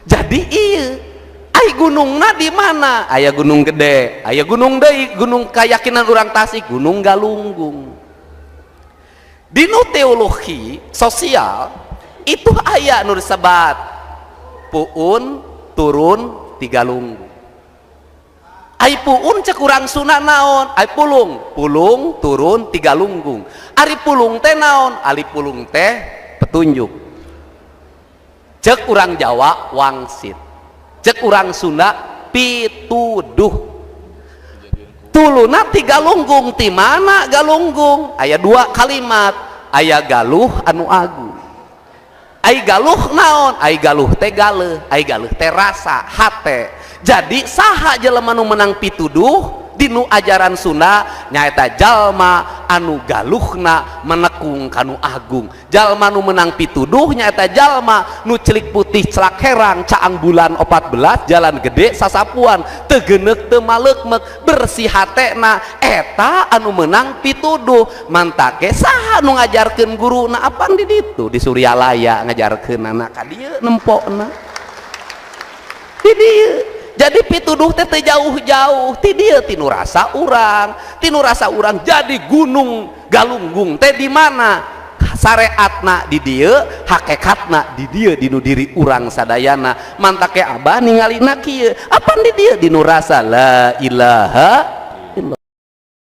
Jadi iya, ai gunungna di mana? Aya gunung gede, aya gunung deui, gunung keyakinan urang Tasik, Gunung Galunggung. Dinu teologi sosial itu aya nu disebat puun turun ti Galunggung. Ai puun cek urang Sunda naon? Ai pulung, pulung turun ti Galunggung. Ari pulung teh naon? Ari pulung teh petunjuk. Cek urang Jawa wangsit, cek urang Sunda pituduh. Tuluna ti Galunggung. Ti mana Galunggung? Aya dua kalimat, aya galuh anu agung. Ai galuh naon? Ai galuh teh galeuh, ai galuh teh rasa hate. Jadi saha jelema nu menang pituduh dinu ajaran Sunda? Nyaeta jalma anu galuhna menekung kanu agung. Jalma nu menang pituduh nyaeta jalma nu celik putih celak herang, caang bulan 14, jalan gede sasapuan, teu geuneuk teu maleukmeuk, bersih hatena, eta anu menang pituduh. Mantake saha nu ngajarkeun guruna? Apan di ditu di Suryalaya ngajarkeunana ka dieu nempokna di dieu. Jadi pituduh teh teu jauh-jauh ti dieu, tinu rasa urang, tinu rasa urang. Jadi Gunung Galunggung teh di mana? Syariatna di dieu, hakikatna di dieu, dinu diri urang sadayana. Mantake abah ningalina kieu, apan di dieu dinu rasa la ilaha.